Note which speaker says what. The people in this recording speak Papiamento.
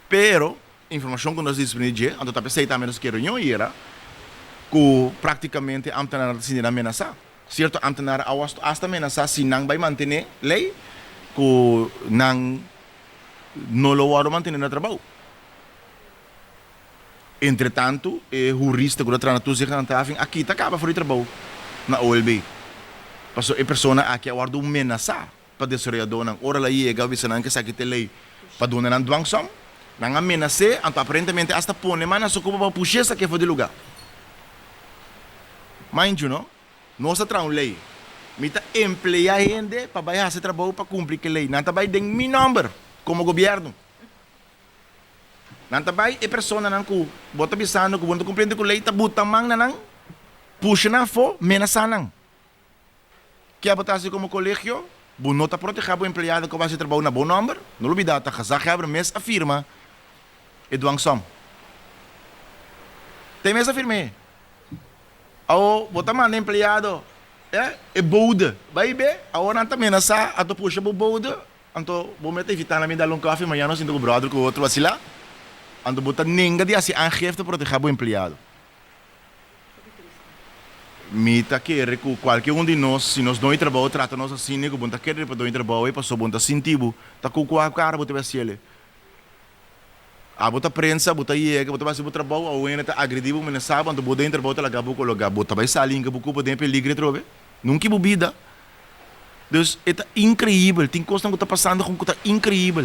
Speaker 1: Pero informashon ku nos disponé dje, anto ta p'esei tambe nos ke reunion ayera, ku práktikamente ámtenar ta sinti nan menasá. Sierto ámtenar a wòrdu asta menasá si nan bai mantené lei, ku nan no lo wòrdu mantené na trabou. Entretantu e hurista ku ta traha na toezichthandhaving a kita kaba for di trabou na OLB, pasobra e persona aki a wòrdu menasá pa desaroyadónan. Ora el a yega a bisa nan ku esaki ta e lei pa duna nan dwangsom, nan a menas'é, anto aparentemente asta pone man na su kurpa pa push'é sak'é for di lugá. Mind you no, nos a traha un lei. Mi ta empleá hende pa bai hasi trabou pa kumpli ku e lei. Nan ta bai den mi nòmber komo gobièrnu. Nan ta bai e personanan ku bo ta bisando ku bo no ta kumpliendo ku lei ta buta man na nan, pusha nan afó, menasá nan. Ke abo ta hasi komo kolegio? Bo no ta protehá bo empleado ku a hasi trabou na bo nòmber? No lubidá, ta gezaghebber mes a firma e dwangsom. Ta e mes a firm'é. Awor bo ta manda empleado, e bode bai be, awor nan ta menasá, a ta pusha bo bode, anto bo mester evitá nan bin dal un kòfi mañana no sinta ku bròder ku otro asilá, anto bo ta nenga di hasi aangifte protehá bo empleado. Mi ta kere ku kualke un di nos, si nos doño trabou trata nos asina ku bo no ta kere riba doño trabou ei pasobra bo no ta sinti bo ta ku kua kara bo ta bai hasiel. Abo ta prensa, bo ta yega, bo ta bai hasi bo trabou, awe hende ta agredi bo, menasá bo, anto bo doño trabou ta laga bo kologa. Bo ta bai sali hinka bo kurpa den e peligro atrobe? Nunka bo bida. Dus e ta inkreibel, tin kosnan ku ta pasando ku ta inkreibel.